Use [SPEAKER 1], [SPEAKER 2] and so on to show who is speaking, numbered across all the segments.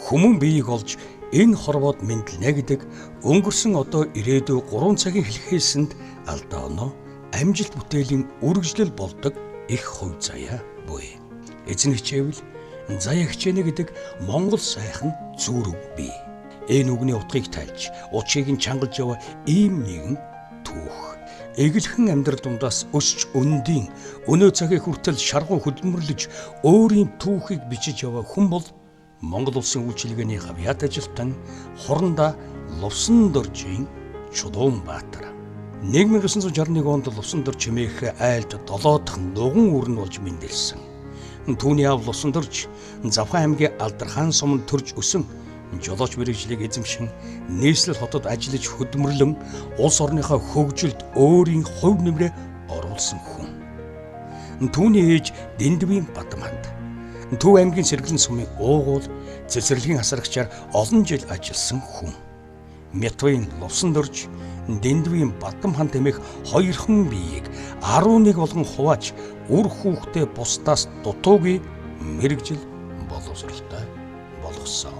[SPEAKER 1] хүмүүн биеийг олж энэ хорвоод мэдлэнэ гэдэг өнгөрсөн одоо ирээдүй 3 цагийн хэлхээсэнд алдаа оноо амжилт бүтээлийн үргэлжлэл болдог их хувь заяа буй. Эзэн хичээвэл заяа хичээнэ гэдэг Монгол сайхан зүүрэг бий. Энэ үгний утгыг тайлж, учрыг нь чангалж яваа ийм нэгэн түүх. Эгэлхэн амьдрал дундаас өсч өндийн өнөө цагийн хүртэл шаргуу хөдөлмөрлөж өөрийн түүхийг бичиж яваа хүн бол Монгол улсын үйлчилгээний хавьяат ажилтан Хуранда Лувсандоржийн Чулуунбаатар. 1961 онд Лувсандорж хэмээх айлд 7 дахь нуган үр нь болж мэндэлсэн. Түүний аав Лувсандорж Завхан аймгийн Алдархан суманд төрж өсөн жолооч мэргэжлийг эзэмшин нийслэл хотод ажиллаж хөдөлмөрлөн улс орныхоо хөгжилд өөрийн хувь нэмрээ оруулсан хүн. Түүний ээж Дэндвийн Бадманд Төв аймгийн Сэргэлэн сумын уугуул цэцэрлэгийн асрагчаар олон жил ажилласан хүн. Мятвын Лувсандорж Дэндвийн Бадамхан тэмээх хоёрхан биеийг 11 болгон хувааж үр хүүхдээ бусдаас дутуугүй мэргэжил боловсралтай болгосон.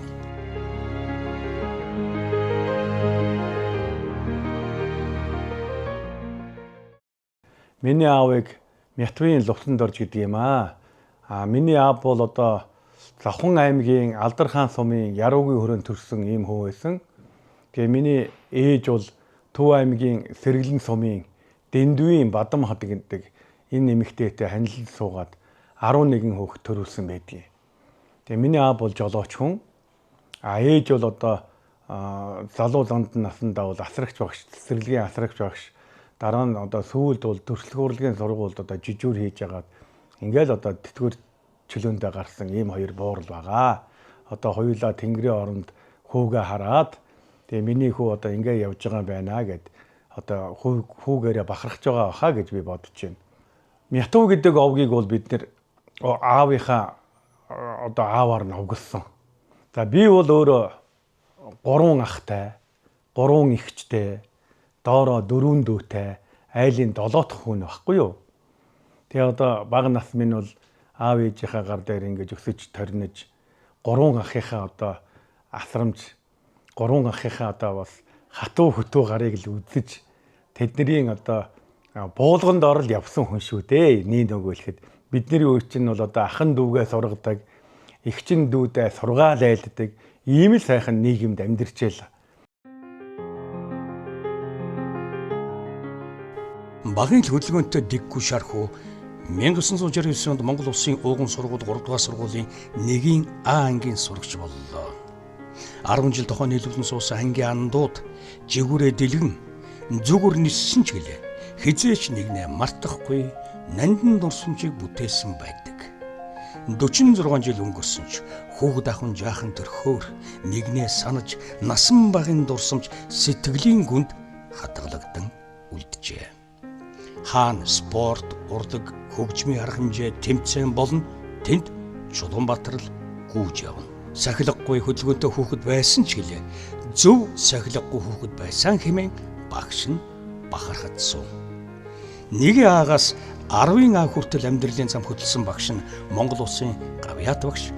[SPEAKER 2] Миний аавыг Мятвын Лувсандорж гэдэг юм аа. А миний аав бол одоо Завхан аймгийн Алдархан сумын Яруугийн хөрөнд төрсэн ийм хүн байсан. Тэгээ миний ээж бол Төв аймгийн Сэргэлэн сумын Дэндвийн Бадамхад гэдэг энэ эмэгтэйтэй ханилан суугаад 11 хүүхэд төрүүлсэн байдгийг. Тэгээ миний аав бол жолооч хүн. А ээж бол одоо залуу занд насандаа бол асрагч багш, цэцэрлэгийн асрагч багш. Дараа нь одоо сүүлд бол төрслөх урлагийн сургуульд одоо жижүүр хийж агаад ингээл одоо тэтгэвэр чөлөөндөө гарсан ийм хоёр буурал байгаа. Одоо хоёулаа Тэнгэрийн оронд хүүгээ хараад тэгээ миний хүү одоо ингээ явж байгаа юм байна гэд одоо хүүгээрээ бахархаж байгаа баха гэж би бодож байна. Мятуу гэдэг овгийг бол бид нэр аавынхаа одоо ааваар нь овголсон. За би бол өөрөө 3 ахтай, 3 эгчтэй, доороо 4 дүүтэй, айлын 7 дахь хүн байхгүй юу? Тэгээ одоо бага нас минь бол аав ээжийнхээ гар дээр ингэж өсөж торнож 3 ахынхаа одоо асрамж 3 ахынхаа одоо бас хатуу хөтөө гарыг л үзэж тэдний одоо буулганд орол явсан хүн шүү дээ. Нэг нөгөө хэлэхэд бидний үе чинь бол одоо ахан дүүгээ сургадаг, эгчин дүүдээ сургаал айлддаг ийм л сайхан нийгэмд амьдарчээ л.
[SPEAKER 1] Багын л хөдөлгөөнтэй дэггүй шархуу 1969 онд Монгол Улсын ууган сургууль 3 дугаар сургуулийн 1-ийн А ангийн сурагч боллоо. 10 жил тохоо нийлүүлэн суусан ангийн андууд жигүүрээ дэлгэн зүгүр ниссэн ч гэлээ хизээч нэгнээ мартахгүй нандин дурсамжийг бүтээсэн байдаг. 46 жил өнгөрсөн ч хүүхэд ахын жаахан төрхөөр нэгнээ санаж насан багын дурсамж сэтгэлийн гүнд хадгалагдан үлджээ. Хаан спорт, урлаг, хөгжмийн арга хэмжээ, тэмцээн болно тэнд Чулуунбаатар л гүйж явна. Сахилгагүй хөдөлгөөнтэй хүүхэд байсан ч гэлээ зөв сахилгагүй хүүхэд байсан хэмээн багш нь бахархад суун. 1 А-гаас 10 А хүртэл амьдралын зам хөдөлсөн багш нь Монгол улсын гавьяат багш,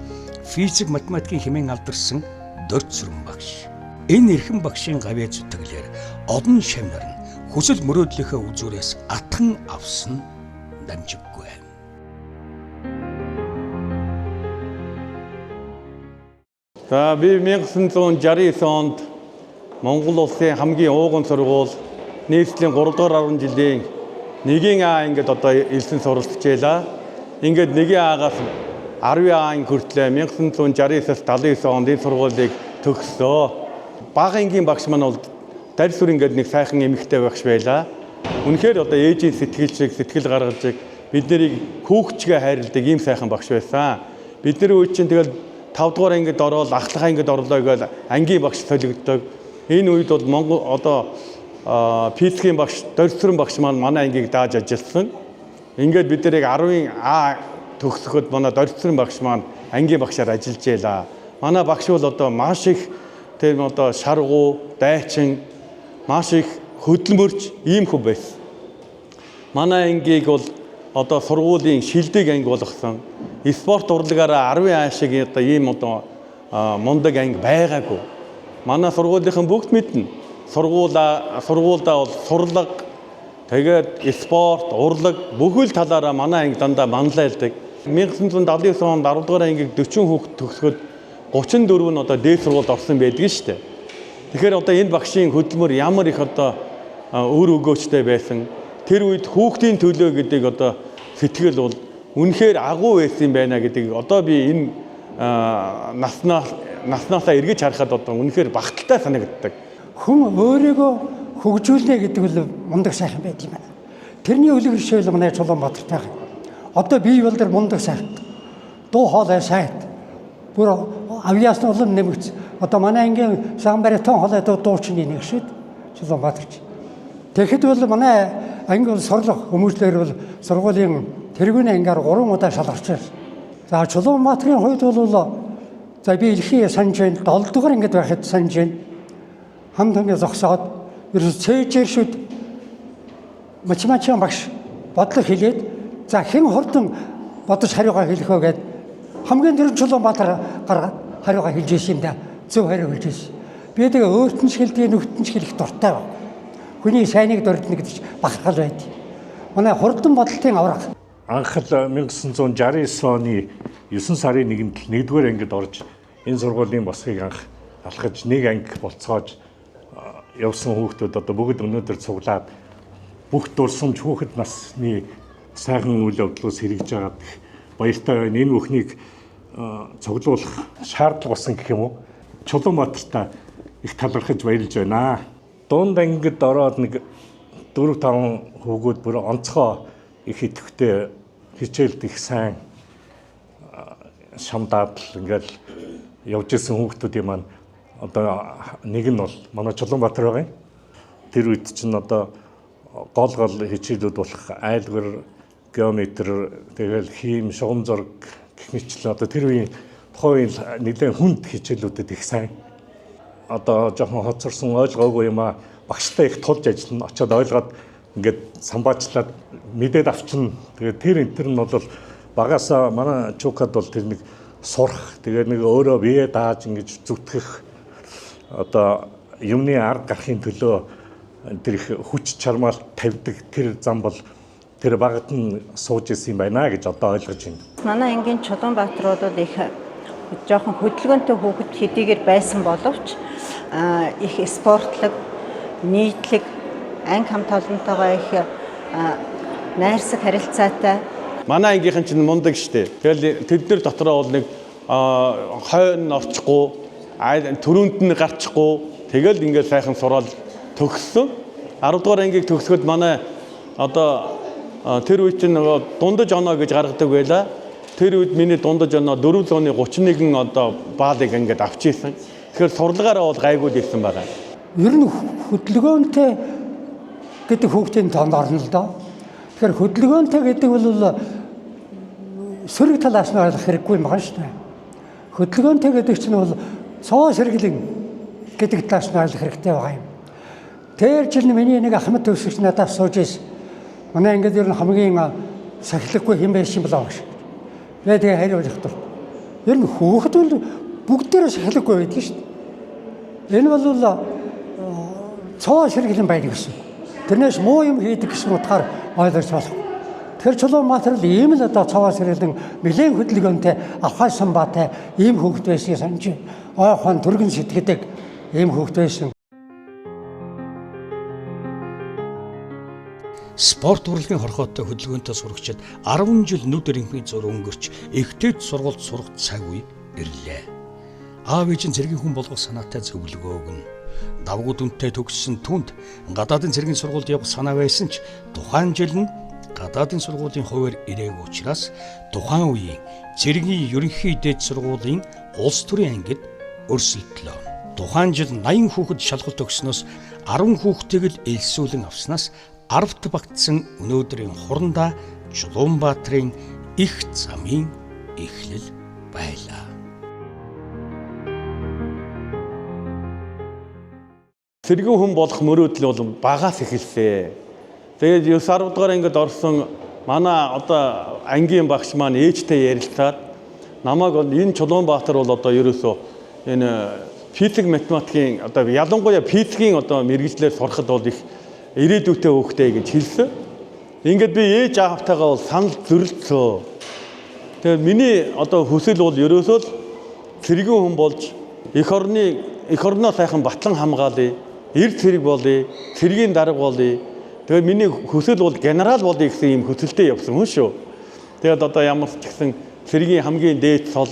[SPEAKER 1] физик, математикийн хэмээн алдарсан Дөрцөрөн багш. Энэ эрхэм багшийн гавьяа зүтгэлээр олон шавнар нь хүсэл мөрөөдлийнхөө үзүүрээс атхан авсан дамжиггүй.
[SPEAKER 2] За би 1969 онд Монгол улсын хамгийн ууган сургууль нийслэлийн 3 дугаар 10 жилийн 1-ийн А ингээд одоо элсэн суралцжээ. Ингээд 1-ийн А-гаас 10-ийн А анги хүртлээ 1969-аас 79 онд энэ сургуулийг төгссөө. Бага ангийн багш маань бол Дарьсүр ингээд нэг сайхан эмэгтэй багш байлаа. Үнэхээр одоо ээжийн сэтгэл шиг сэтгэл гаргаж бид нарыг хүүхчгээ хайрладаг ийм сайхан багш байсан. Бидний үе чинь тэгэл 5 дугаар ангид ороод ахлах ангид орлоо гэж ангийн багш солигддог. Энэ үед бол Монгол одоо физикийн багш Дорцрон багш маань манай ангийг дааж ажилласан. Ингээд бид нарыг 10-ын А төгсөхөд манай Дорцрон багш маань ангийн багшаар ажиллаж байлаа. Манай багш бол одоо маш их тийм одоо шаргуу, дайчин, маш их хөдөлмөрч ийм хүн байсан. Манай ангийг бол одоо сургуулийн шилдэг анги болгосон. Спорт урлагаараа 10 А шиг одоо ийм одоо мундаг анги байгаагүй. Манай сургуулийнхан бүгд мэднэ. Сургуулдаа бол сурлага, тэгээд спорт, урлаг бүхэл талаараа манай анги дандаа манлайлдаг. 1979 онд 10 дугаар ангийг 40 хүүхэд төгсгöd 34 нь одоо дээд сургуульд орсон байдаг нь шүү дээ. Тэгэхээр одоо энэ багшийн хөдөлмөр ямар их одоо үр өгөөчтэй байсан. Тэр үед хүүхдийн төлөө гэдэг одоо сэтгэл бол үнэхээр агуу байсан юм байна гэдгийг одоо би энэ наснаасаа эргэж харахад одоо үнэхээр багталтай санагддаг.
[SPEAKER 3] Хүн өөрийгөө хөгжүүлнэ гэдэг бол мундаг сайхан байт юм байна. Тэрний үлгэр жишээл манай Чулуунбаатартай. Одоо бие бол тэр мундаг сайхан. Дуу хоолой сайт. Бүр авьяас нь улам нэмэгц. Одоо манай ангийн саган баритон хоолой дуучны нэг шид Чулуунбаатарч. Тэгэхэд бол манай анги бол сурлах хүмүүжлэр бол сургуулийн тэргүүний ангаар 3 удаа шалгарч байсан. За Чулуунбаатарын хувьд бол за би илхий санаж байна. 7 дугаар ангид байхад санаж байна. Хам тамья зогсоод ерөөс цээжээр шүд математикийн багш бодлого хэлээд за хэн хурдан бодож хариугаа хэлэх вэ гэд хамгийн түрүүнд Чулуунбаатар гаргаад хариугаа хэлж ирсэн юм да. Зөв хариу хэлж ирсэн. Би тэгээ өөрт нь ч хэлдэг, нүхт нь ч хэлэх дуртай баг. Хүний сайныг дурдна гэдэг чинь бахархал байд. Манай хурдан бодолтын авраг.
[SPEAKER 4] Анх л 1969 оны 9 сарын 1-нд 1-р ангид орж энэ сургуулийн босхийг анх алхаж нэг анги болцоож явсан хүүхдүүд одоо бүгд өнөөдөр цуглаад бүх дурсамж хүүхэд насны сайхан үйл явдлаас хэрэгж байгаад баяртай байна. Энэ бүхнийг цуглуулах шаардлага болсон гэх юм уу? Чулуунбаатартаа их талархаж баярлж байна. Дунд ангид ороод нэг 4-5 хүүгүүд бүр онцгой их идэвхтэй хичээлд их сайн шамдаад л ингээл явж исэн хүүхдүүдийн маань одоо нэг нь бол манай Чулуунбаатар байгаа юм. Тэр үед чинь одоо гол хичээлүүд болох айлгар, геометр, тэгэл хим, шугам зураг гэх мэтчлэн одоо тэр үеийн тухайн үеийн нэлээд хүнд хичээлүүдэд их сайн одоо жоохон хоцорсон ойлгоогүй юм а багштай их тулж ажиллана. Очоод ойлгоод ингээд самбаачлаад мэдээд авчна. Тэгээд тэр энэ төр нь бол багасаа манай Чукад бол тэр нэг сурах, тэгээд нэг өөрөө бие дааж ингэж зүтгэх одоо юмны арга гарахын төлөө тэр их хүч чармаал тавьдаг тэр зам бол тэр багад нь сууж исэн юм байна гэж одоо ойлгож байна.
[SPEAKER 5] Манай ангийн Чулуунбаатар бол их жоохон хөдөлгөөнтэй хүүхэд хэдийгээр байсан боловч их спортлог, нийтлэг, анги хамт олонтойгоо их найрсаг харилцаатай.
[SPEAKER 2] Манай ангийнхан чинь мундаг штэ. Тэгэл тэд нар дотроо бол нэг хойно орчихгүй, төрөнд нь гарчихгүй. Тэгэл ингээд сайхан сураад төгссөн. 10 дугаар ангийг төгсгöd манай одоо тэр үед чинь нөгөө дундаж оноо гэж гаргадаг байлаа. Тэр үед миний дундаж оноо 431 одоо баалыг ингээд авч ийсэн. Тэгэхээр сурлагаараа бол гайгүй л ирсэн байгаа.
[SPEAKER 3] Ер нь хөдөлгөөнтэй гэдэг хүүхдийн тоонд орно л доо. Тэгэхээр хөдөлгөөнтэй гэдэг бол сөрөг талаас нь ойлгох хэрэггүй юм байна шүү дээ. Хөдөлгөөнтэй гэдэг чинь бол цоо сэргэлэн гэдэг талаас нь ойлгох хэрэгтэй байгаа юм. Тэр жил миний нэг ахмад төвсгч надад сууж ирсэн. Манай ангид ер нь хамгийн сахилахгүй хэн байсан болоо гэж. Би тэгээ хариулах тур. Ер нь хүүхэд бол бүгдээрээ сахилахгүй байдаг шүү дээ. Энэ бол цоо сэргэлэн байдаг гэсэн. Тэрнээс муу юм хийдэг гэсэн утгаар ойлгож болох. Тэгэхээр Чулуунбаатар л ийм л одоо цоо сэргэлэн нэлээд хөдөлгөөнтэй авхай самбаатай ийм хүүхэд байсныг санаж байна. Ой хон түргэн сэтгэдэг ийм хүүхэд байсан.
[SPEAKER 1] Спорт урлагийн хорхоотой хөдөлгөөнтэй сурагчид 10 жил нүд эренхний зур өнгөрч ихтэйд сургуульд сурах цаг үе ирлээ. Аав ээж нь цэргийн хүн болгох санаатай зөвлөгөө өгнө. Давгүй дүнтэй төгссөн түнд гадаадын цэргийн сургуульд явах санаа байсан ч тухайн жил нь гадаадын сургуулийн хуваар ирээгүй учраас тухайн үеийн цэргийн ерөнхий дээд сургуулийн улс төрийн ангид өрсөлдлөө. Тухайн жил 80 хүүхэд шалгалт өгснөөс 10 хүүхдийг л элсүүлэн авснаас 10-т багтсан өнөөдрийн хурандаа Чулуунбаатарын их замын эхлэл байлаа.
[SPEAKER 2] Цэргийн хүн болох мөрөөдөл бол багаас эхэлсэн. Тэгээд 9 10 дугаар ангид орсон манай одоо ангийн багш маань ээжтэй ярилцаад намайг бол энэ Чулуунбаатар бол одоо ерөөсөө Энэ физик математикийн одоо ялангуяа физикийн одоо мэргэжлээр сурахад бол их ирээдүйтэй хүүхдээ гэж хэлсэн. Ингээд би ээж аавтайгаа бол санал зөрөлдсөө. Тэгээд миний одоо хүсэл бол ерөөсөө л цэргийн хүн болж эх орноо сайхан батлан хамгаалъя, эр цэрэг болъё, цэргийн дарга болъё. Тэгээд миний хүсэл бол генерал болъё гэсэн ийм хүсэлтэй явсан хүн шүү. Тэгээд одоо ямар ч гэсэн цэргийн хамгийн дээд сол,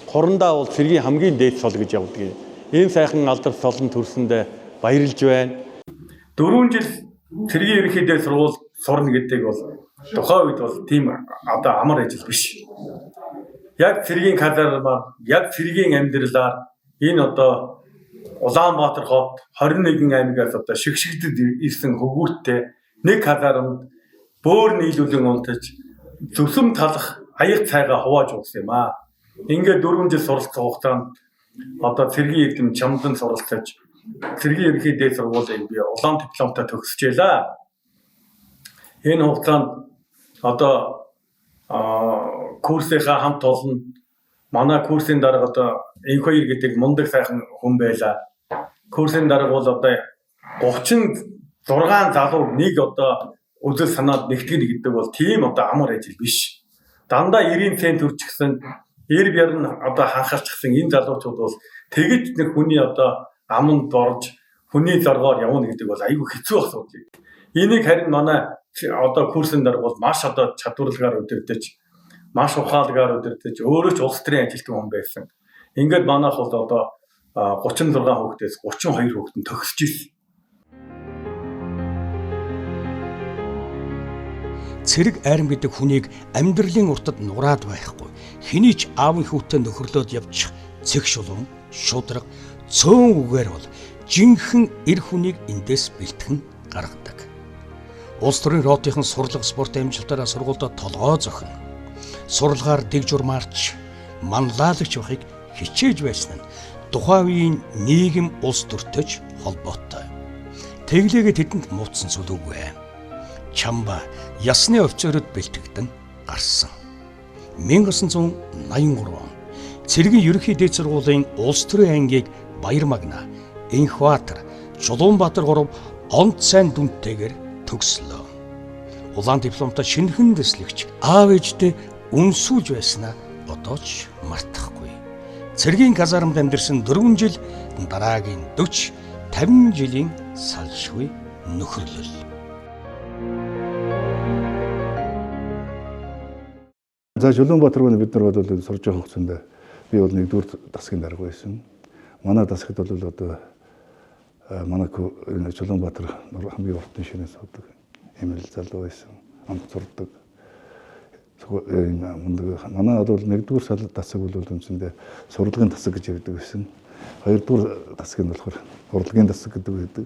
[SPEAKER 2] хурандаа бол цэргийн хамгийн дээд сол гэж явдаг. Энэ сайхан алдар солон төрсөндөө баярлж байна. 4 жил цэргийн ерөнхий дээд сургууль сурна гэдэг бол тухайн үед бол тийм одоо амар ажил биш. Яг цэргийн казармаар, яг цэргийн амьдралаар энэ одоо Улаанбаатар хот 21 аймгаас одоо шигшигдэд ирсэн хөвгүүттэй нэг казарманд бөөр нийлүүлэн унтаж зүсэм талах аяг цайгаа хувааж уусан юм аа. Ингээд 4 жил суралцах хугацаанд одоо цэргийн эрдэм чамдан суралцаж цэргийн ерөнхий дээд сургуулийг би улаан дипломтой төгсөж байлаа. Энэ хугацаанд одоо курсынхаа хамт олон манай курсын дарга одоо Энхбаяр гэдэг мундаг сайхан хүн байлаа. Курсын дарга бол одоо 36 залуу нэг одоо үзэл санаад нэгтгэн гэдэг бол тийм одоо амар ажил биш. Дандаа 90 цент төрчихсөн, эр бяр нь одоо ханхалчихсан энэ залуучууд бол тэгэж нэг хүний одоо аманд орж хүний зоргоор явна гэдэг бол айгүй хэцүү асуудал. Энийг харин манай одоо курсын дарга бол маш одоо чадварлагаар удирдах, маш ухаалгаар удирдах, өөрөө ч улс төрийн ажилтан хүн байсан. Ингээд манайх бол одоо 36 хүүхдээс 32 хүүхэд нь төгсөж ирсэн.
[SPEAKER 1] Цэрэг айрам гэдэг хүнийг амьдралын уртад нураад байхгүй. Хэний ч аавын хүүтэй нөхөрлөөд явчих цэг шулуун, шудраг, цөөн үгээр бол жинхэнэ эр хүнийг эндээс бэлтгэн гаргадаг. Улс төрийн ротынхан сурлага спорт амжилтаараа сургуульд толгой зохино. Сурлагаар дэг журмаарч манлайлагч байхыг хичээж байсан нь тухайн үеийн нийгэм улс төртөж холбоотой. Тэглээгээ тэдэнд муудсан зүйл үгүй. Чамба ясны офицерууд бэлтгэгдэн гарсан. 1983 он цэргийн ерөнхий дээд сургуулийн улс төрийн ангийг Баярмагна, Энхбаатар, Чулуунбаатар гурав онц сайн дүнтэйгээр төгслөө. Улаан дипломтой шинэхэн дэслэгч аав ээжтэй үнсүүлж байснаа одоо ч мартахгүй. Цэргийн казармд амьдарсан 4 жил дараагийн 40, 50 жилийн салшгүй нөхөрлөл.
[SPEAKER 6] За Чулуунбаатар бид нар бол сурж байгаа хугацаанд би бол нэгдүгээр дасгийн дарга байсан. Манай дасгад бол одоо манай Чулуунбаатар хамгийн уртын шинээс суудаг юм л залуу байсан. Амт сурдаг. Манай бол нэгдүгээр сал дасаг бол үндсэндээ сурлагын дасаг гэж ярьдаг байсан. Хоёрдугаар дасаг нь болохоор урлагийн дасаг гэдэг байдаг.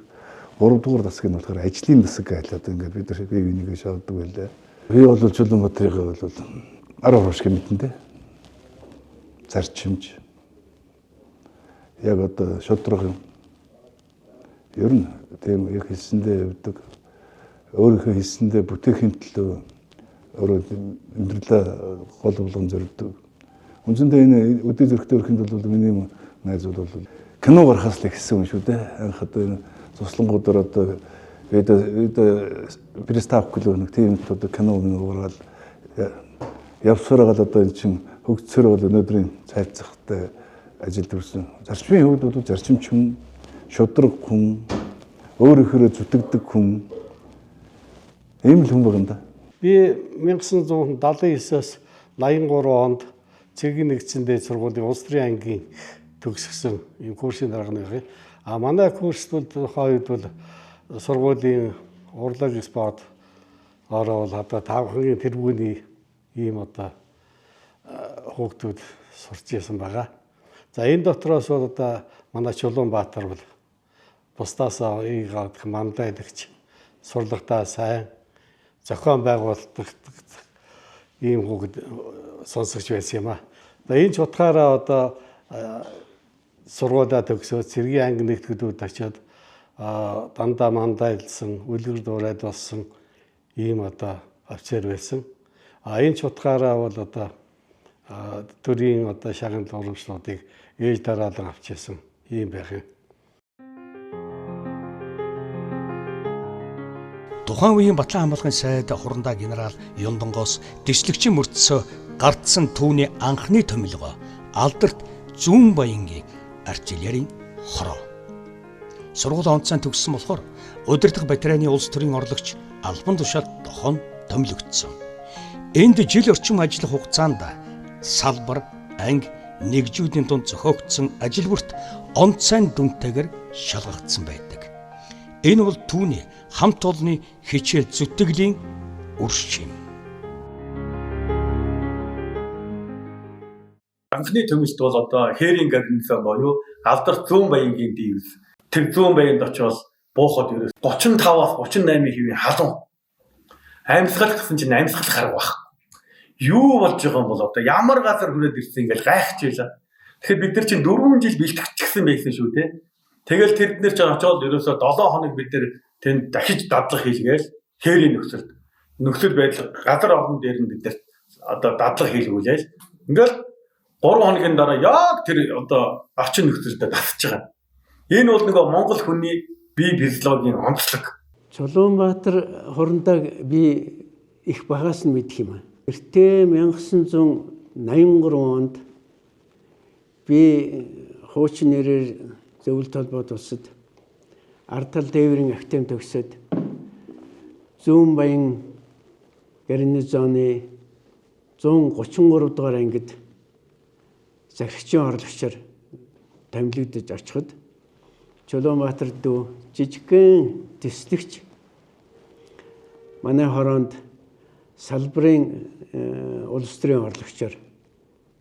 [SPEAKER 6] Гуравдугаар дасаг нь болохоор ажлын дасаг гэж одоо ингээд бид нар бие бинийгээ шаарддаг байлаа. Би бол Чулуунбаатарыг бол 10 хувь мэдэн дээ. Зарчимж. Яг одоо шудраг юм. Ер нь тийм яг хэлсэндээ явдаг. Өөрийнхөө хэлсэндээ бүтээхийн төлөө өөрөө амьдралаа гол болгон зорддог. Үндсэндээ энэ өдөө зөрөгтэй өрхөнд бол миний найз бол кино гарахаас л ихсэн юм шүү дээ. Анх одоо энэ цуслангуудаар одоо бид приставк гэлөө нэг тийм одоо кино гаргаад явсараа гал одоо эн чинь хөгжсөрөө бол өнөөдрийн цайцахтай ажил төрсөн. Зарчмын хувьд бол зарчимч хүн, шудраг хүн, өөрөөхөө зүтгэдэг хүн ийм л хүн байгаа юм да.
[SPEAKER 7] Би 1979-аас 83 онд цэргийн нэгдсэн дээд сургуулийн улс төрийн ангийн төгсгсөн ийм курсын дарга нэг юм. А манай курст бол тухайн үед бол сургуулийн урлаг спорт ороо бол одоо тавхангийн тэргүүний ийм одоо хүүхдүүд сурч исэн байгаа. За энэ дотроос бол одоо манай Чулуунбаатар бол бусдаас ийгаад мандайлагч сурлагтаа сайн зохион байгуулдаг ийм хүүхэд сонсогч байсан юм а. За энэ ч утгаараа одоо сургуулаа төгсөөд цэргийн анги нэгтгэдүүд очиод дандаа мандайлсан, үлгэр дуурайл болсон ийм одоо офицер байсан. А энэ ч утгаараа бол одоо төрийн одоо шагнал урамшлуудыг ээж дараалан авч ирсэн ийм байх юм.
[SPEAKER 1] Тухайн үеийн Батлан хамгаалгын сайд Хурандаа генерал Юндонгоос дэвшлэгчийн мөрдсөө гардсан түүний анхны томилгоо алдарт Зүүн Баянгийн артиллерийн хороо. Сургууль онцон төгссөн болохоор удирдах батарейны улс төрийн орлогч албан тушаалд тохон томилогдсон. Энд жил орчим ажиллах хугацаанд салбар, анги, нэгжүүдийн дунд зохиогдсон ажил бүрт он сайн дүнтэйгээр шалгагдсан байдаг. Энэ бол түүний хамт олонны хичээл зүтгэлийн үр шим.
[SPEAKER 2] Анхны томилт бол одоо Хээрийн гарнизон буюу алдарт Зүүн Баянгийн дивиз. Тэр Зүүн Баянд очивол буухад ерөөс 35-аас 38 хэвийн халуун. Амьсгалах гэсэн чинь амьсгалах арга байхгүй. Юу болж байгаа юм бол одоо ямар газар хүрээд ирсэн ингээл гайхаж байлаа. Тэгэхээр бид нар чинь 4 жил бэлтгэчихсэн байсан шүү дээ. Тэгэл тэр днэр чинь очиод ерөөсөө 7 хоног бид нар тэнд дахиж дадлага хийлгээл хээрийн нөхцөл байдал газар орон дээр нь бид нар одоо дадлага хийлгүүлээл. Ингээл 3 хоногийн дараа яг тэр одоо орчин нөхцөлдөө дасаж байгаа. Энэ бол нөгөө Монгол хүний бие физиологийн онцлог.
[SPEAKER 8] Чулуунбаатар Хурандаа би их багаас нь мэдэх юм. Эртээ 1983 онд би хуучин нэрээр Зөвлөлт холбоот улсад ард тал дээврийн академи төгсөөд Зүүн Баян гарнизоны 133 дугаар ангид захирагчийн орлогчоор томилогдож очиход Чулуунбаатар дүү жижигхэн төслөгч манай хороонд салбарын улс төрийн орлогчоор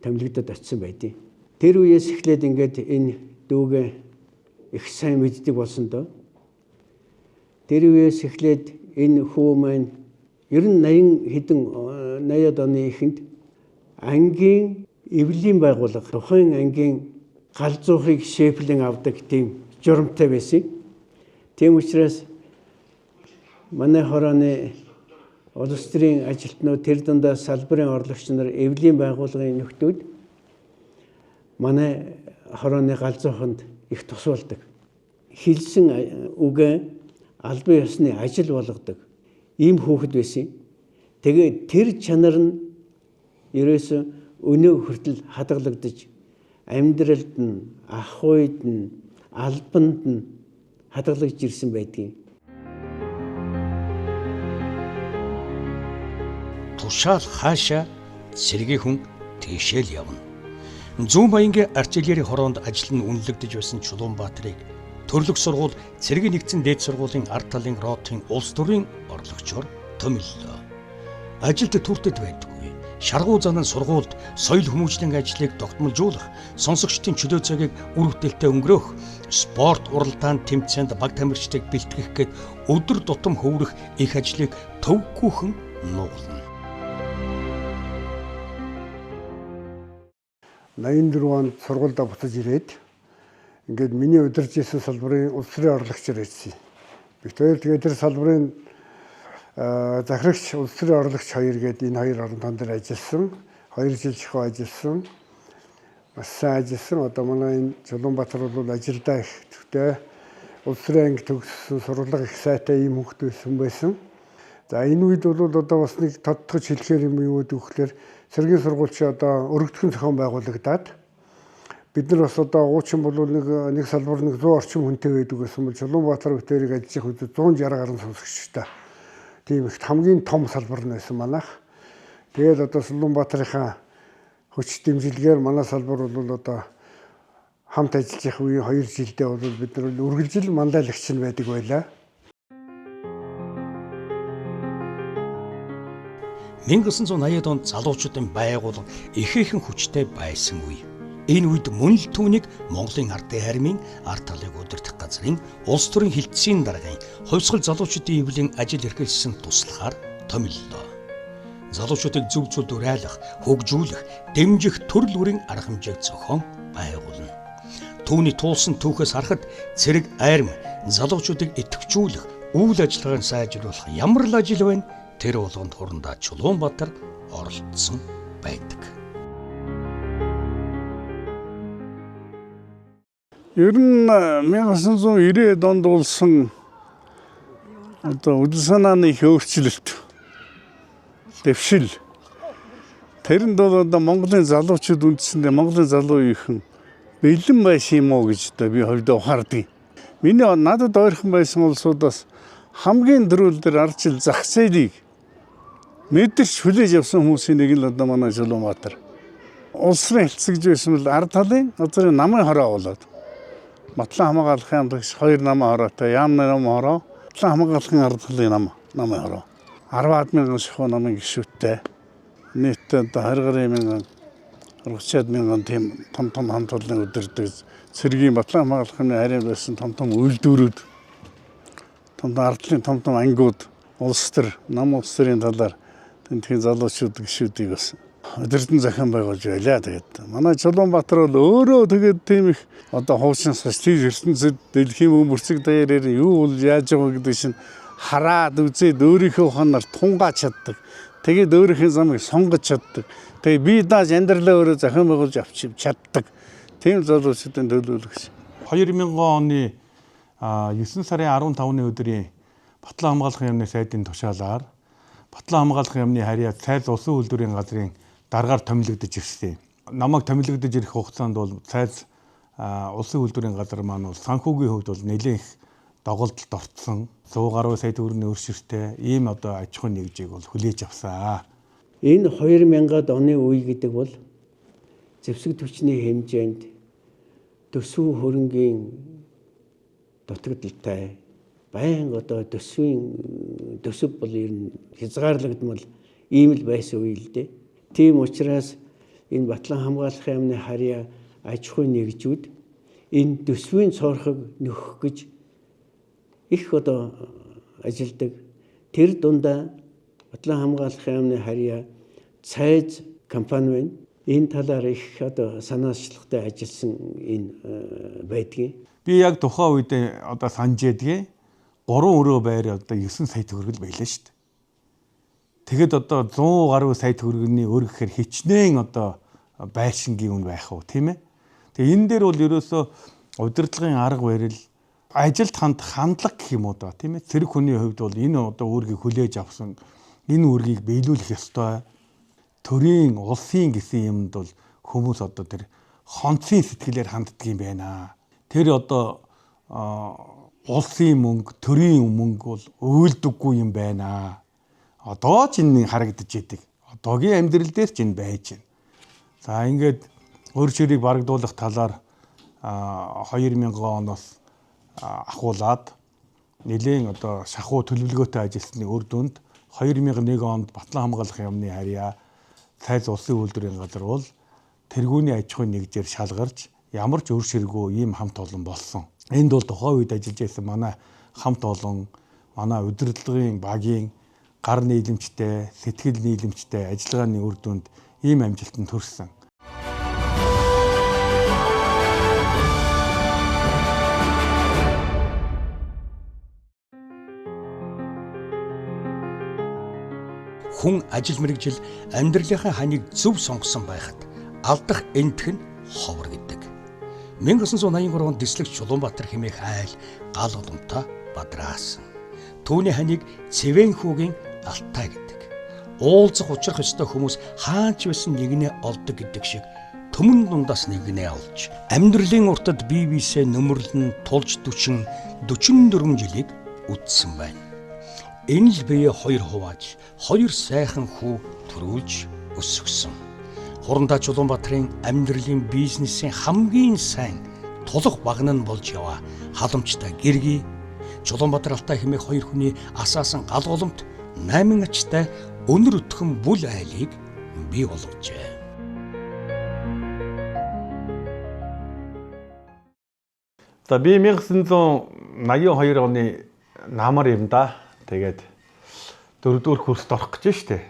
[SPEAKER 8] томилогдод очсон байдیں۔ Тэр үеэс эхлээд ингээд энэ дүүгээ их сайн мэддэг болсон доо. Тэр үеэс эхлээд энэ хүү маань ер нь 80 хэдэн 80-ад оны эхэнд ангийн эвлийн байгууллага тухайн ангийн галзуухыг шефлэн авдаг тийм журамтай байсан. Тийм учраас манай хорооны улс төрийн ажилтнууд тэр дундаа салбарын орлогч нар эвлийн байгууллагын нөхдүүд манай хорооны галзууханд их тус болдог. Хэлсэн үгээ албан ёсны ажил болгодог ийм хүүхэд байсан. Тэгээд тэр чанар нь ерөөсөө өнөө хүртэл хадгалагдаж амьдралд нь, ах уйд нь, албанд нь хадгалагдж ирсэн байдгийг.
[SPEAKER 1] Тушаал хаашаа цэргийн хүн тийшээ л явна. Зүүн Баянгийн артиллерийн хороонд ажил нь үнэлэгдэж байсан Чулуунбаатарыг төрлөх сургууль цэргийн нэгдсэн дээд сургуулийн ард талын ротын улс төрийн орлогчоор томиллоо. Ажилд түртэд байдаггүй. Шаргуу занан сургуульд соёл хүмүүжлийн ажлыг тогтмолжуулах, сонсогчдын чөлөө цагийг үр бүтээлтэй өнгөрөөх, спорт уралдаан тэмцээнд баг тамирчдыг бэлтгэх гээд өдөр тутам хөврөх их ажлыг төвгүйхэн нуглана.
[SPEAKER 7] 84 онд сургуульдаа буцаж ирээд ингээд миний удирж исэн салбарын улс төрийн орлогчоор ирсэн. Бид хоёр тэгээд тэр салбарын захирагч улс төрийн орлогч хоёр гээд энэ хоёр орон тон дээр ажилласан. 2 жил чихүү ажилласан. Бас сайн ажилласан. Одоо манай энэ Чулуунбаатар бол ажилдаа их төвтэй улс төрийн анги төгссөн сургалга их сайтай ийм хүүхэд байсан байсан. За энэ үед бол одоо бас нэг тодтогч хэлэхээр юм юу гэдэг вөхлөөр цэргийн сургууль чи одоо өргөдхөн зохион байгуулагдаад бид нар бас одоо уучин бол нэг салбар нэг 100 орчим хүнтэй байдаг гэсэн бол Чулуунбаатар бүтээрийг ажиллах үед 160 гаруй сонсогчтой. Тийм их хамгийн том салбар нь байсан манайх. Тэгээд одоо Чулуунбаатарынхаа хүч дэмжлэгээр манай салбар бол одоо хамт ажиллах үеийн 2 жилдээ бол бид нар үргэлжил мандайлагч нь байдаг байлаа.
[SPEAKER 1] 1980-ад онд залуучуудын байгууллага ихээхэн хүчтэй байсан үе. Энэ үед мөн л түүнийг Монголын ардын армийн ард талыг удирдах газрын улс төрийн хилцээний даргын хувьсгал залуучуудын эвлийн ажил эрхэлсэн туслахаар томиллоо. Залуучуудыг зөв зүйлд уриалах, хөгжүүлэх, дэмжих төрөл бүрийн арга хэмжээг зохион байгуулна. Түүний туулсан түүхээс харахад цэрэг арми залуучуудыг идэвхжүүлэх, үйл ажиллагааг сайжруулах ямар л ажил вэ? Тэр болгонд Хурандаа Чулуунбаатар оролцсон байдаг.
[SPEAKER 9] Ер нь 1990-ад онд болсон одоо үдэл санааны их өөрчлөлт, дэвшил. Тэрэнд бол одоо Монголын залуучууд үндсэндээ Монголын залуу үеийнхэн бэлэн байсан юм уу гэж одоо би хувьдаа ухаардаг. Миний надад ойрхон байсан улсуудаас хамгийн дөрүүл дээр ардчил зах зээлийг мэдэрч хүлээж авсан хүмүүсийн нэг нь одоо манай Чулуунбаатар. Улс руу хэлцэж байсан бол ард талын газрын намын хороо болоод Батлан хамгаалахын амлагч 2 намын хороотой, яамны нам хороо, Батлан хамгаалахын ард талын намын хороо. 10 мянган шахуу намын гишүүнтэй. Нийтдээ одоо 20 гаруй мянган, 30-аад мянган тийм том том хамт олоныг удирддаг цэргийн Батлан хамгаалахын харийн байсан том том үйлдвэрүүд, том том ард талын том том ангиуд, улс төр, нам улс төрийн талаар тентхийн залуучууд гишүүдийг бас удирдан зохион байгуулж байлаа. Тэгээд манай Чулуунбаатар бол өөрөө тэгээд тийм их одоо хуучин социалист ертөнцид дэлхийн мөрцөг даяараар юу бол яаж байгаа гэдэг чинь хараад үзээд өөрийнхөө ухаанаар тунгааж чаддаг. Тэгээд өөрийнхөө замыг сонгож чаддаг. Тэгээд бие дааж амьдралаа өөрөө зохион байгуулж авч чаддаг. Тийм залуучуудын төлөөлөгч.
[SPEAKER 2] 2000 оны 9 сарын 15-ны өдрийн Батлан хамгаалахын яамны сайдын тушаалаар Батлан хамгаалахын яамны харьяа цайз улсын үйлдвэрийн газрын даргаар томилогдож ирсэн. Намайг томилогдож ирэх хугацаанд бол цайз улсын үйлдвэрийн газар маань бол санхүүгийн хувьд бол нэлээд их доголдолд орцсон. 100 гаруй сая төгрөгийн өршөртэй ийм одоо аж ахуйн нэгжийг бол хүлээж авсан.
[SPEAKER 8] Энэ 2000-ад оны үе гэдэг бол зэвсэг түвшний хэмжээнд төсөв хөрөнгийн дутагдaltaй байнга одоо төсвийн төсөв бол ер нь хязгаарлагдмал ийм л байсан үе л дээ. Тийм учраас энэ Батлан хамгаалах яамны харьяа аж ахуйн нэгжүүд энэ төсвийн цоорхог нөхөх гэж их одоо ажилдаг. Тэр дундаа Батлан хамгаалах яамны харьяа цайз компани байна. Энэ талаар их одоо санаачлагтай ажилласан энэ байдгийн.
[SPEAKER 2] Би яг тухайн үед одоо санаж ядгийн 3 өрөө байр одоо 9 сая төгрөг л байлаа шүү дээ. Тэгэхэд одоо 100 гаруй сая төгрөгийн өр гэхээр хичнээн одоо байшингийн үн байх уу, тийм ээ. Тэгээ энэ дээр бол ерөөсөө удирдлагын арга барил, ажилд хандах хандлага гэх юм уу да, тийм ээ. Цэрэг хүний хувьд бол энэ одоо үүргийг хүлээж авсан, энэ үүргийг биелүүлэх ёстой. Төрийн, улсын гэсэн юмд бол хүмүүс одоо тэр хонцын сэтгэлээр ханддаг юм байна. Тэр одоо улсын мөнгө, төрийн мөнгө бол уйлдаггүй юм байна. Одоо ч энэ харагдаж идэг. Одоогийн амьдрал дээр ч энэ байж байна. За ингээд өр ширийг барагдуулах талаар 2000 оноос ахуулаад нэлээд одоо шахуу төлөвлөгөөтэй ажилласны үр дүнд 2001 онд Батлан хамгаалах яамны харьяа цайз улсын үйлдвэрийн газар бол тэргүүний аж ахуйн нэгжээр шалгарч ямар ч өр ширгүй ийм хамт олон болсон. Энд бол тухайн үед ажиллаж байсан манай хамт олон, манай удирдлагын багийн гар нийлэмжтэй, сэтгэл нийлэмжтэй ажиллагааны үр дүнд ийм амжилтанд хүрсэн.
[SPEAKER 1] Хүн ажил мэргэжил амьдралынхаа ханыг зөв сонгосон байхад алдах энтх нь ховор гэдэг. 1983 онд дислэгч Чулуунбаатар хэмээх айл гал уламтай бадраасан. Түүний ханыг Цэвэн хүүгийн алтай гэдэг. Уулзах учрах ёстой хүмүүс хаач байсан нэгнээ олдог гэдэг шиг төмөн дундаас нэгнээ олж амьдралын уртад бие биесээ нөмөрлөн тулж 40 44 жилийг үдсэн байна. Энэ л бие хоёр хувааж, хоёр сайхан хүү төрүүлж өсгсөн. Хурандаа Чулуунбаатарын амьдралын бизнесийн хамгийн сайн тулах багна нь болж яваа халамжтай гэргий Чулуунбаатар Алтай хэмээх хоёр хүний асаасан гал голомт 8 ачтай өнөр өтгөн бүл айлыг бий болгожээ.
[SPEAKER 2] За би 1982 оны намар юм да. Тэгээд дөрөвдүгээр курст орох гэж штэ.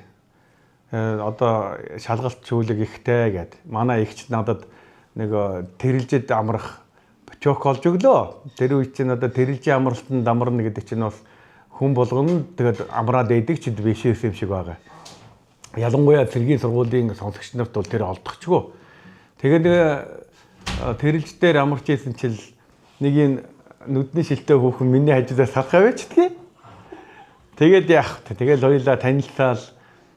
[SPEAKER 2] Одоо шалгалт чүүлэг ихтэй гэд. Манай эгч надад нэг тэрэлжид амрах путёвк олж өглөө. Тэр үе чинь одоо тэрэлжийн амралтанд амарна гэдэг чинь бас хүн болгоно тэгээд амраад байдаг ч биш юм шиг байгаа. Ялангуяа цэргийн сургуулийн сонсогч нарт бол тэр олдохчгүй. Тэгээд тэрэлж дээр амарч исэн чил Нэг энэ нүдний шилтэй хүүхэн миний хажуудаас салах авчдгийг. Тэгээд яах вэ? Тэгэл хоёулаа танилцаал,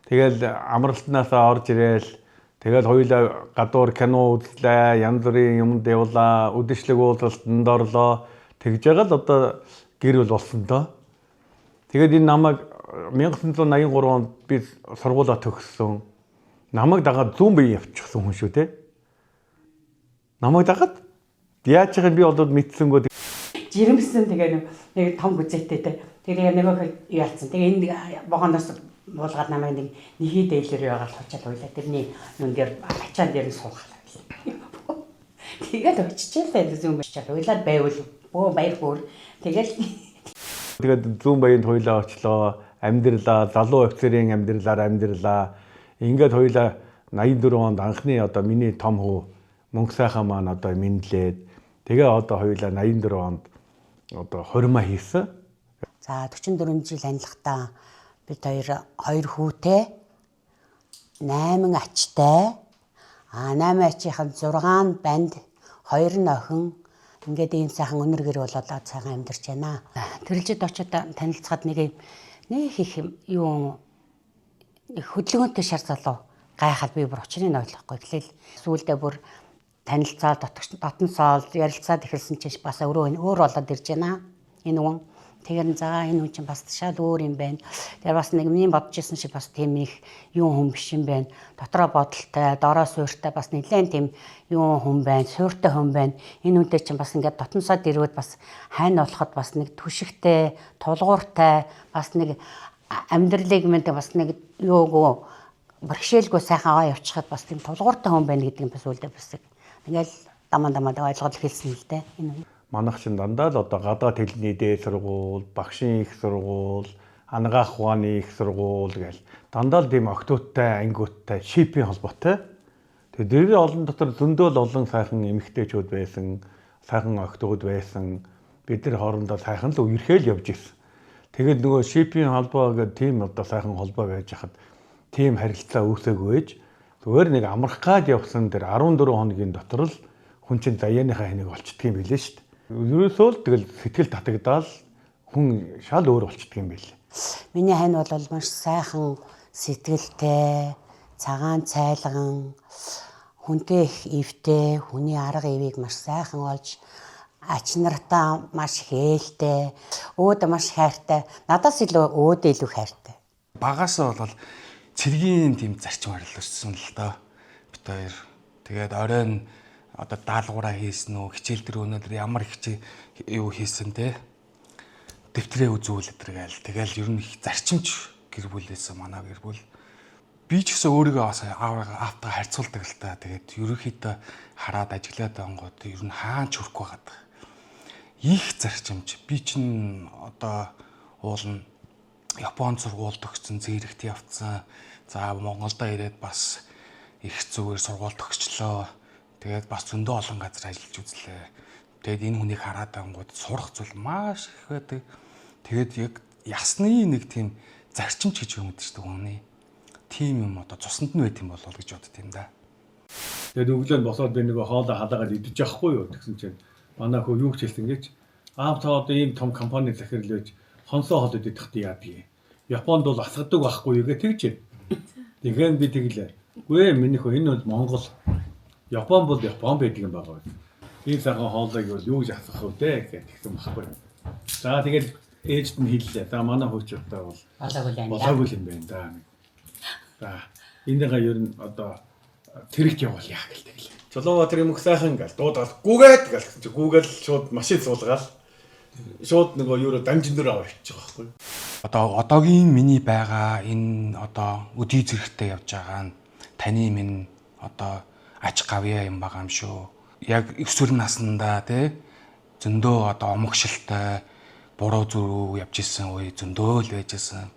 [SPEAKER 2] тэгэл амралтнаасаа орж ирээл, тэгэл хоёулаа гадуур кино үзлээ, янз бүрийн юмд явлаа, үдэшлэг уулзалтанд орлоо. Тэгж байгаа л одоо гэр бүл болсон доо. Тэгээд энэ намайг 1983 онд би сургуулаа төгссөн. Намайг дагаад зүүн бие явчихсан хүн шүү дээ. Намайг дагаад яаж байгааг би одоо мэдсэнгөө.
[SPEAKER 10] Жирэмсэн тэгээ нэг том гүзээтэй те. Тэгээ нөгөөх яалцсан. Тэгээ энэ вагоноос буулгаад намайг нэг нэхий дээлэр яваал хучаал уйлаа. Тэрний юун дээр ачаан дээр нь суугаад. Тэгээд очичээлээ зүүн баячаал уйлаад байвал бөө баяр хөөр. Тэгэл
[SPEAKER 2] Тэгээд зүүн баянд хоёлаа очлоо, амьдралаа, залуу офицерийн амьдралаар амьдралаа. Ингээд хоёлаа 84 онд анхны одоо миний том хүү мөнгө сайхан маань одоо мэдлээд, тэгээ одоо хоёлаа 84 онд одоо хурмаа хийсэн.
[SPEAKER 10] За 44 жил анилахдаа бид хоёр хүүтэй, 8 ачтай. А 8 ачийнхан 6 нь банд, 2 нь охин. Ингээд ийм сайхан өнөр гэр болоод сайхан амьдарч байна. Төрөлжид очиод танилцахад нэг их юу нэг хөдөлгөөнтэй шар залуу гайхал би бүр учрыг нь ойлгохгүй. Тэгэл сүүлдээ бүр танилцаад дотносоол ярилцаад эхэлсэн чинь бас өөр болоод ирж байна. Энэ хүн тэгэхээр за энэ хүн чинь бас шал өөр юм байна. Тэгэхээр бас нэг миний бодож исэн шиг бас тийм их юм хүн биш юм байна. Дотроо бодолтой, дороо суйртай бас нэлээд тийм юм хүн байна, суйртай хүн байна. Энэ хүнтэй чинь бас ингээд дотносоод ирвэл бас хайн болоход бас нэг түшигтэй, тулгууртай, бас нэг амьдралыг мэд бас нэг юугүй бэрхшээлгүй сайхан аваа явчихад бас тийм тулгууртай хүн байна гэдэг нь бас үлдээ бас ингээл дамаа дамаа ойлгол хэлсэн л дээ. Энэ
[SPEAKER 2] манайх чинь дандаа л одоо гадаад хэлний дээд сургууль, багшийн их сургууль, анагаах ухааны их сургууль гэл дандаа л тийм октоудтай, ангиудтай, шипийн холбоотой. Тэгээд дэрийн олон дотор зөндөө л олон сайхан эмэгтэйчүүд байсан, сайхан октоуд байсан. Бид нар хоорондоо сайхан л үерхээл явж ирсэн. Тэгээд нөгөө шипийн холбоо гэдэг тийм одоо сайхан холбоо байж хахад тийм харилцаа үүсээгүй байж зүгээр нэг амрах гад явсан тэр 14 хоногийн дотор л хүн чинь заяаныхаа хэнийг олчдөг юм билээ шүү дээ. Ерөөсөө л тэгэл сэтгэл татагдаал хүн шал өөр болчдөг юм билээ.
[SPEAKER 10] Миний хань бол маш сайхан сэтгэлтэй, цагаан цайлган, хүнтэй их эвтэй, хүний арга эвийг маш сайхан олж, ач нартаа маш хээлтэй, өөд маш хайртай. Надаас илүү өөдөө илүү хайртай.
[SPEAKER 11] Багасаа бол цэргийн тийм зарчим харилцсан л доо. Бид хоёр тэгээд оройн одоо даалгавраа хийсэн үү, хичээл дээр өнөөдөр ямар хичээл юу хийсэн те, дэвтрээ үзүүл өдр гээл. Тэгэл ер нь их зарчимч гэр бүл байсан манай гэр бүл. Би ч гэсэн өөрийгөө бас аавтайгаа харьцуулдаг л та. Тэгээд ерөнхийдөө хараад ажиглаад ангууд ер нь хаан ч хүрэхгүй байгаад. Их зарчимч. Би чинь одоо уулна Японд сургууль төгссөн, зэрэгт явцсан. За Монголдо ирээд бас их зүгээр сургууль төгсчлөө. Тэгээд бас зөндөө олон газар ажиллаж үзлээ. Тэгээд энэ хүнийг хараад ангууд сурах зүйл маш их байдаг. Тэгээд яг ясны нэг тийм зарчимч гэж юм гэдэг чинь хүний тийм юм одоо цуснд нь байт юм болов гэж бодд юм да.
[SPEAKER 2] Тэгээд өглөө нь босоод би нөгөө хоолой халаагаад идэж явахгүй юу гэсэн чинь манай хөө юу гэж хэлсэн гэж аав та одоо ийм том компани захирал байж хонсоо хоол идэх хэрэгтэй яадаг юм. Японд бол асгадаг байхгүй юу гэж тэгж байна. Тэгэхээр би тэглээ. Үгүй ээ миний хөө энэ бол Монгол. Япон бол Япон байдаг юм байгаа. Ийм сайхан хоолойг бол юу гэж асгах вэ те гэж тэгсэн байхгүй. За тэгэл ээжд нь хэллээ. За манай хөөч одоо бол болоогүй юм байна да. За энийгээ ер нь одоо цэрэгт явуул яах гэл тэглээ. Чулуунбаатарын мөх сайхан гал дуудаад гүгээд гал гэсэн чи гүгээл шууд машин суулгаал шууд нөгөө юуроо дамжин дээр аваа явчих байхгүй.
[SPEAKER 11] Одоо одоогийн миний байгаа энэ одоо өдий зэрэгтэй явж байгаа нь таны минь одоо ач гавьяа юм байгаа юм шүү. Яг өсвөр наснда тий зөндөө одоо омогшилтай буруу зүрүү явж исэн үе зөндөө л байж исэн.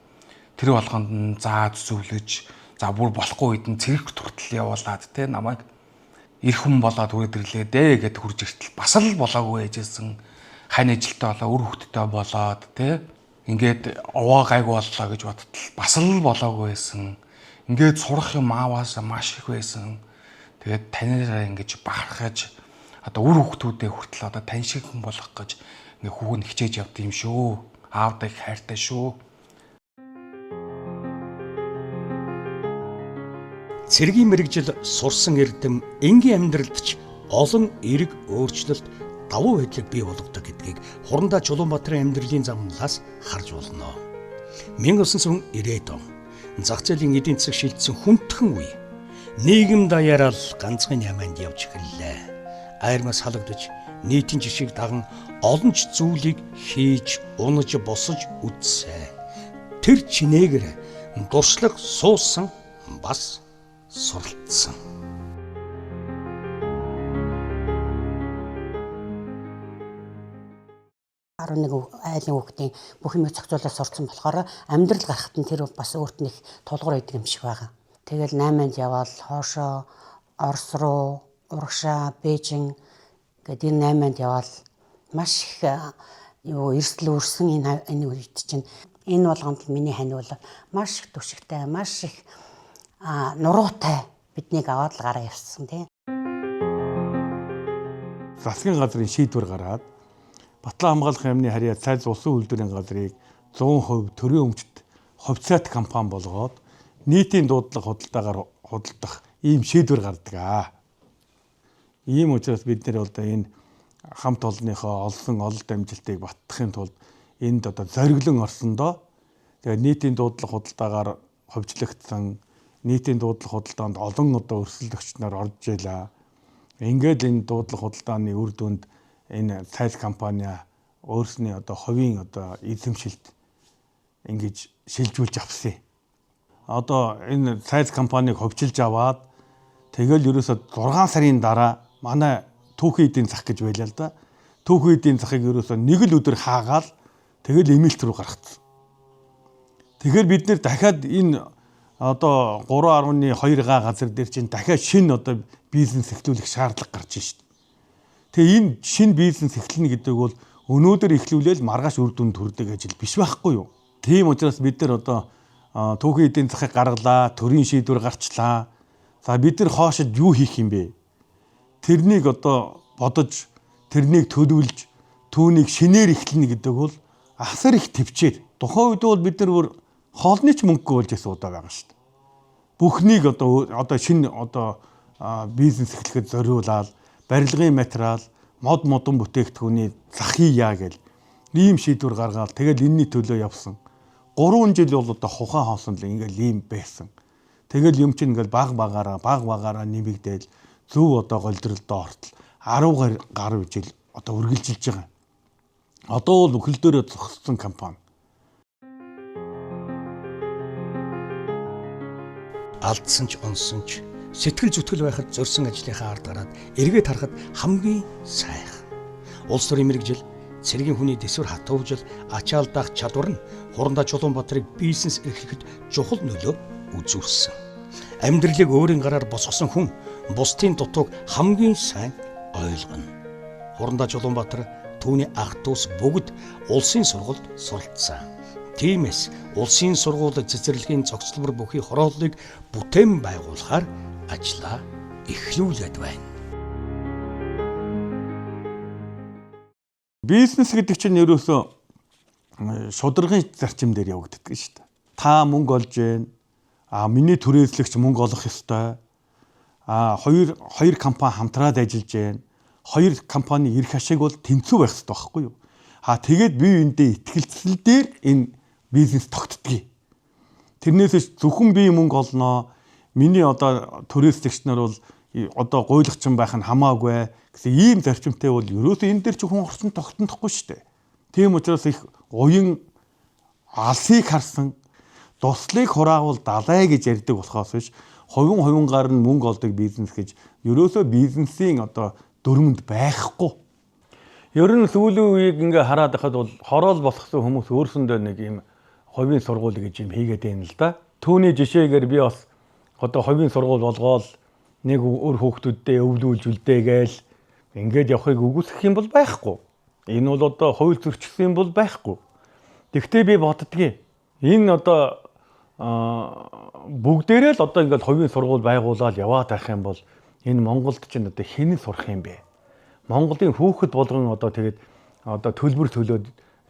[SPEAKER 11] Тэр болгонд нь заа зүвлэж за бүр болохгүй үед нь цэрэг туртал явуулаад тий намайг эр хүн болоод хүрээд ирлээ дээ гэд хурж иртэл бас л болоогүй байжсэн. Хань ажилтаа болоо үр хөвгттэй болоод тий ингээд овоо гайгүй боллоо гэж бодтол бас л болоогүй байсан. Ингээд сурах юм ааваас маш их байсан. Тэгээд танаараа ингэж бахархаж Одоо үр хүүхдүүдээ хүртэл одоо тань шиг хүн болох гэж ингээ хүүг нь хичээж явд юм шүү. Аавдаа их хайртай шүү.
[SPEAKER 1] Цэргийн мэргэжил сурсан эрдэм энгийн амьдралд ч олон эерэг өөрчлөлт давуу байдлыг бий болгодог гэдгийг Хурандаа Чулуунбаатарын амьдралын замналаас харж болно. 1990-ад он зах зээлийн эдийн засаг шилжсэн хүндхэн үе. Нийгэм даяараа л ганцхан яманд явж эхэллээ. Айрмаас халагдаж нийтийн жишийг даган олон ч зүйлийг хийж, унаж, босож үтсэ. Тэр чинээгэр дуршлаг суусан бас суралцсан.
[SPEAKER 10] айлын хүүхдийн бүх юмыг зохицуулаад сурцсан болохоор амьдрал гарахад нь тэр бас өөрт нь их тулгуур өгдөг юм шиг байгаа. Тэгэл 8-нд яваал хоошоо Орос руу, Урагшаа, Бээжин гээд энэ 8-нд яваал маш их юу эрсдэл үүрсэн энэ үед чинь энэ болгонд миний ханиул маш их түшигтэй, маш их нуруутай биднийг аваад л гараа явсан тийм.
[SPEAKER 2] Засгийн газрын шийдвэр гараад Батлан хамгаалах яамны харьяа цайз улсын үйлдвэрийн газрыг 100% төрийн өмчт хувьцаат компани болгоод нийтийн дуудлага худалдаагаар худалдах ийм шийдвэр гардаг аа. Ийм учраас бид нэр одоо энэ хамт олонныхоо олсон ололт амжилтыг баттахын тулд энд одоо зориглон орсондоо тэгээ нийтийн дуудлага худалдаагаар хувьчлагдсан нийтийн дуудлага худалдаанд олон одоо өрсөлдөгч нар орж ийлээ. Ингээд энэ дуудлага худалдааны үр дүнд энэ цайз компани өөрсний одоо хувийн одоо эзэмшилт ингэж шилжүүлж авсан. Одоо энэ цайз компанийг хувьчилж аваад тэгэл ерөөсө 6 сарын дараа манай түүхийн эдийн зах гэж байлаа л да. Түүхийн эдийн захыг ерөөсө нэг л өдөр хаагаал тэгэл эмээлт рүү гаргацсан. Тэгэхээр бид нэр дахиад энэ одоо 3.2 га газар дээр чинь дахиад шинэ одоо бизнес эхлүүлэх шаардлага гарч шít. Тэгээ энэ шинэ бизнес эхлэнэ гэдэг бол өнөөдөр эхлүүлээл маргааш үр дүнд хүрдэг ажил биш байхгүй юу? Тийм учраас бид нар одоо түүхийн эдийн засгийг гаргалаа, төрийн шийдвэр гарчлаа. За бид нар хоошид юу хийх юм бэ? Тэрнийг одоо бодож, тэрнийг төлөвлөж, түүнийг шинээр эхлэнэ гэдэг бол асар их төвчээр. Тухайн үед бол бид нар бүр хоолны ч мөнгөгүй болж байсан удаа байгаа шүү дээ. Бүхнийг одоо шинэ одоо бизнес эхлэхэд зориулаад барилгын материал, мод модон бүтээгдэхүүний захий яа гэл ийм шийдвэр гаргаад тэгэл энэний төлөө явсан. 3 жил бол одоо ухаан хоосон л ингээл ийм байсан. Тэгэл юм чинь ингээл баг багаараа нэмэгдээл зөв одоо голдролдоо ортол 10 гаруй жил одоо үргэлжилж байгаа. Одоо бол өхөл дээрээ зогссон компани.
[SPEAKER 1] Алдсан ч унсан ч сэтгэл зүтгэл байхад зорьсон ажлынхаа ард гараад эргээд харахад хамгийн сайхан. Улс төрийн мэргэжил, цэргийн хүний төсвөр хатуувжил, ачаалдаах чадвар нь Хурандаа Чулуунбаатарыг бизнес эрхлэхэд чухал нөлөө үзүүлсэн. Амьдралыг өөрийн гараар босгосон хүн бусдын дутууг хамгийн сайн ойлгоно. Хурандаа Чулуунбаатар түүний ах дүүс бүгд улсын сургуульд суралцсан. Тиймээс улсын сургууль цэцэрлэгийн цогцлбор бүхий хорооллыг бүтээн байгуулахаар ажлаа эхлүүлээд байна.
[SPEAKER 2] Бизнес гэдэг чинь ерөөсөө шударгын зарчим дээр явагддаг шүү дээ. Та мөнгө олж гэн. А миний түрээслэгч мөнгө олох ёстой. А хоёр компани хамтраад ажиллаж гэн. Хоёр компани эрх ашиг бол тэнцүү байх ёстой байхгүй юу? А тэгээд бие биендээ итгэлцэл дээр энэ бизнес тогтдгийг. Тэрнээс зөвхөн би мөнгө олноо. Миний одоо түрээслэгч нар бол одоо гуйлагчин байх нь хамаагүй гэсэн ийм зарчимтай бол ерөөсөө энэ дээр чи хүн орсон тогтнохгүй шүү дээ. Тийм учраас их уян алсыг харсан дуслыг хураавал далай гэж ярьдаг болохоос биш хувин хувингаар нь мөнгө олдог бизнес гэж ерөөсөө бизнесийн одоо дүрмэнд байхгүй. Ер нь сүүлийн үеийг ингээ хараад байхад бол хороол босгосон хүмүүс өөрсөндөө нэг ийм хувийн сургууль гэж юм хийгээд байна л да. Түүний жишээгээр би бас одоо хувийн сургууль болгоол нэг өр хүүхдүүддээ өвлүүлж үлдээгээл ингээд явахыг үгүйсгэх юм бол байхгүй. Энэ бол одоо хууль зөрчилсөн юм бол байхгүй. Тэгвэл би боддгийг энэ одоо бүгдээрээ л одоо ингээд хувийн сургууль байгуулаад яваад байх юм бол энэ Монголд чинь одоо хэн сурах юм бэ? Монголын хүүхэд болгон одоо тэгээд одоо төлбөр төлөөд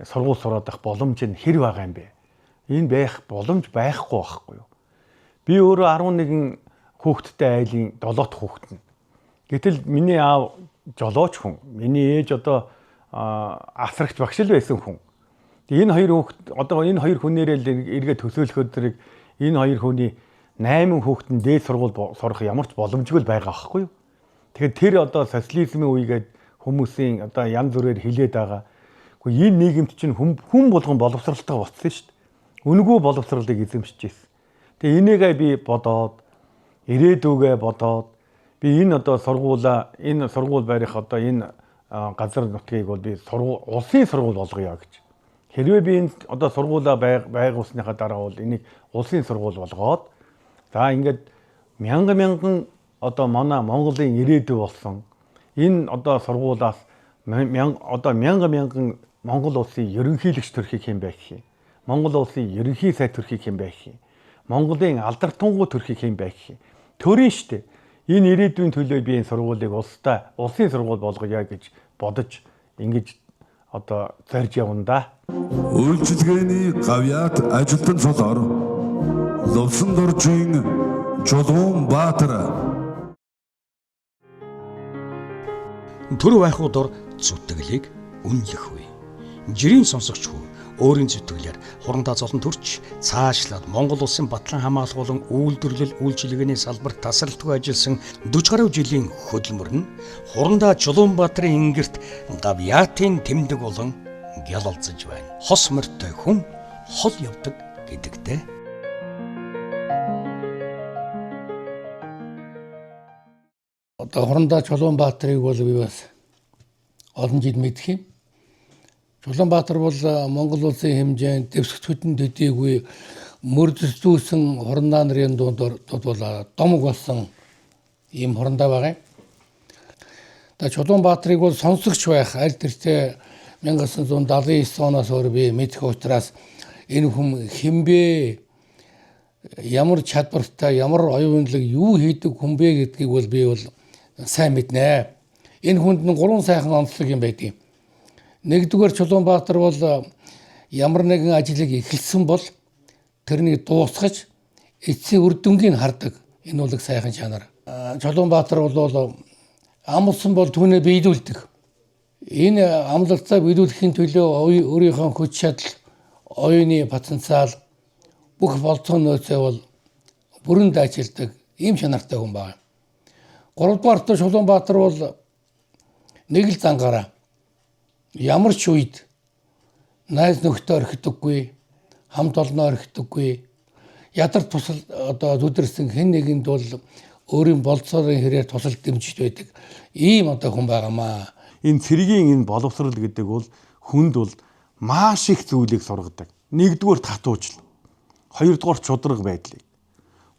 [SPEAKER 2] сургууль сураад байх боломж нь хэр байгаа юм бэ? Энэ байх боломж байхгүй байхгүй юу? Би өөрөө 11 хүүхэдтэй айлын 7 дахь хүүхэд нь. Гэтэл миний аав жолооч хүн. Миний ээж одоо асрагч багш л байсан хүн. Тэгээ энэ хоёр хүүхэд одоо энэ хоёр хүнээрээ л эргээ төсөөлөхөд зэрэг энэ хоёр хүний 8 хүүхэд нь дээд сургууль сурах ямар ч боломжгүй л байгаа байхгүй юу? Тэгэхээр тэр одоо социализмын үегээд хүмүүсийн одоо янз бүрээр хилээд байгаа. Гэхдээ энэ нийгэмд чинь хүн болгон боловсралтай болсон шүү дээ. Үнэгүй боловсролыг эзэмшиж ирсэн. Тэгээ энийгээ би бодоод ирээдүгээ бодоод би энэ одоо сургуулаа энэ сургууль барих одоо энэ газар нутгийг бол би сургууль улсын сургууль болгоё гэж. Хэрвээ би энэ одоо сургуулаа байгуулсныхаа дараа бол энийг улсын сургууль болгоод за ингээд мянган мянган одоо манай Монголын ирээдүй болсон энэ одоо сургуулаас одоо мянган мянган Монгол улсын ерөнхийлөгч төрхийг хэн байх юм? Монгол улсын ерөнхий сайд төрхийг хэн байх юм? Монголын алдар тунгуу төрхийг хэн байх юм? Төрийн штэ. Энэ ирээдүйн төлөө би энэ сургуулийг улстай улсын сургууль болгоё гэж бодож ингэж одоо зорж явна да.
[SPEAKER 12] Үйлчилгээний гавьяат ажилтан цолоор Лувсан доржийн Чулуун Баатар.
[SPEAKER 1] Төрөв айхуудор зүтгэлийг үнэлэх үе. Жирийн сонсогч хүү өөрийн зүтгэлээр хурандаа золон төрч цаашлаад Монгол улсын батлан хамгаалах болон үйлдвэрлэл үйлчилгээний салбарт тасралтгүй ажилласан 40 гаруй жилийн хөдөлмөр нь хурандаа Чулуунбаатарын ингэрт гавьяатын тэмдэг болон гялалзаж байна. Хос морьтой хүн хол явдаг гэдэгтэй.
[SPEAKER 13] Одоо хурандаа Чулуунбаатарыг бол би бас олон жил мэдэх юм. Чулуунбаатар бол Монгол улсын хэмжээнд дэвсгэтгүүдэн төдийгүй мөрдөсдүүсэн хурандаа нарын дунд бол домог болсон ийм хурандаа байгаа юм. Одоо Чулуунбаатарыг бол сонсогч байх аль тэртээ 1979 оноос өөр би мэдэх учраас энэ хүн хинбэ, ямар чадвартай, ямар оюунлаг, юу хийдэг хүн бэ гэдгийг бол би бол сайн мэднэ. Энэ хүнд нь гурван сайхан онцлог юм байдгийг. Нэгдүгээр, Чулуунбаатар бол ямар нэгэн ажлыг эхэлсэн бол тэрнийг дуусгаж эцсийн үр дүнгийг хардаг. Энэ бол их сайхан чанар. Чулуунбаатар бол амлсан бол түүнээ биелүүлдэг. Энэ амлалтаа биелүүлэхийн төлөө өөрийнхөө хүч чадал, оюуны потенциал, бүх болцоо нөөцөө бол бүрэн дайчилдаг ийм чанартай хүн байна. Гуравдугаарт Чулуунбаатар бол нэг л зангаараа ямар ч үед найз нөхдөд орхидоггүй, хамт олноо орхидоггүй, ядар тусал одоо зүдэрсэн хэн нэгэнд бол өөрийн болцоорын хэрээр тусал дэмжиж байдаг ийм одоо хүн байгаамаа.
[SPEAKER 2] Энэ цэргийн энэ боловсрал гэдэг бол хүнд бол маш их зүйлийг сургадаг. Нэгдүгээр татуужл, хоёрдугаар чудраг байдлыг,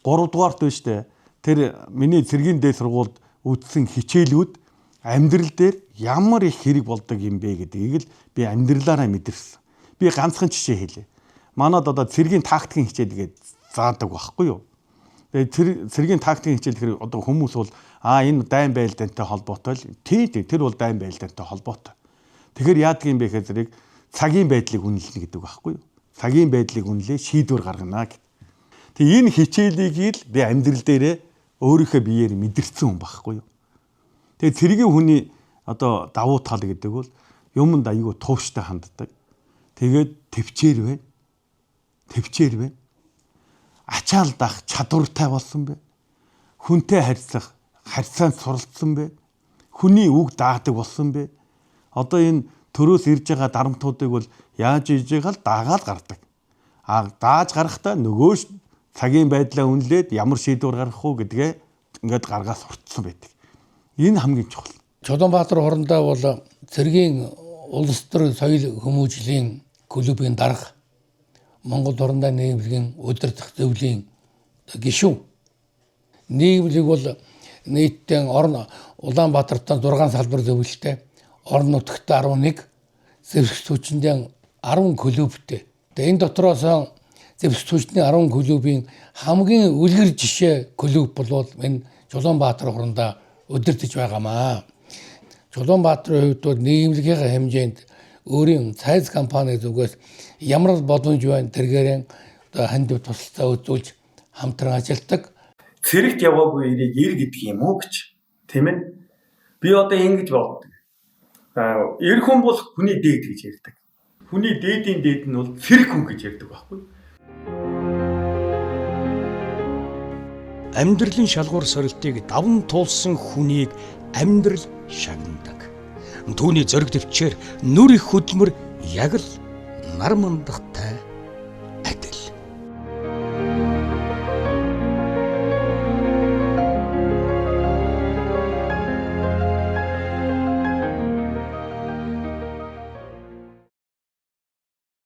[SPEAKER 2] гуравдугаарт биш үү? Тэр миний цэргийн дээд сургуульд үтсэн хичээлүүд амьдрал дээр ямар их хэрэг болдог юм бэ гэдгийг л би амьдралаараа мэдэрсэн. Би ганцхан жишээ хэлье. Манад одоо цэргийн тактикийн хичээл гээд заадаг байхгүй юу? Тэгээ цэргийн тактикийн хичээл гэхээр одоо хүмүүс бол энэ дайн байлдаантай холбоотой л тий тэр бол дайн байлдаантай холбоотой. Тэгэхээр яадаг юм бэ гэхээр зэрэг цагийн байдлыг үнэлнэ гэдэг байхгүй юу? Цагийн байдлыг үнэлээ шийдвэр гаргана гэд. Тэгээ энэ хичээлийг л би амьдрал дээрээ өөрийнхөө биеэр мэдэрсэн хүн байхгүй юу? Тэгээ цэргийн хүний одоо давуу тал гэдэг бол юмд айгүй тууштай ханддаг. Тэгээд төвчээр байна. Төвчээр байна. Ачаал дах чадвартай болсон бэ. Хүнтэй харьцах, харьцаанд суралцсан бэ. Хүний үг даадаг болсон бэ. Одоо энэ төрөөс ирж байгаа дарамтуудыг бол яаж иж байгаа л дагаал гардаг. А дааж гарахдаа нөгөө цагийн байдлаа үнэлээд ямар шийдвэр гаргах уу гэдгээ ингээд гаргаа суртсан байдаг. Энэ хамгийн чухал.
[SPEAKER 13] Чулуунбаатар хурандаа бол цэргийн улс төр соёл хүмүүжлийн клубын дарга, Монгол хурандаа нийгэмлэгийн удирдах зөвлөлийн гишүүн. Нийгэмлэг бол нийтдээ орон Улаанбаатарт 6 салбар зөвлөлттэй, орон нутагт 11, зэвсэг түвшиндээ 10 клубтэй. Тэгээ энэ дотроос зэвсэг түвшний 10 клубын хамгийн үлгэр жишээ клуб болвол энэ Чулуунбаатар хурандаа удирдах байгаамаа. Чулуунбаатарын хувьд бол нийгэмлэгийн хэмжээнд өөрийн цайз компани зүгээс ямар боломж байна тэргээр одоо хандив тусалцаа үзүүлж хамтран ажилладаг.
[SPEAKER 14] Цэрэгт яваагүй эрийг эр гэдэг юм уу гэж. Тийм ээ. Би одоо ингэж боддог. Эр хүн бол хүний дээд гэж ярьдаг. Хүний дээдийн дээд нь бол цэрэг хүн гэж ярьдаг байхгүй.
[SPEAKER 1] Амьдралын шалгуур сорилтыг даван туулсан хүнийг амьдрал шагнадаг. Түүний зориг төвчээр нүр их хөдөлмөр яг л нар мандахтай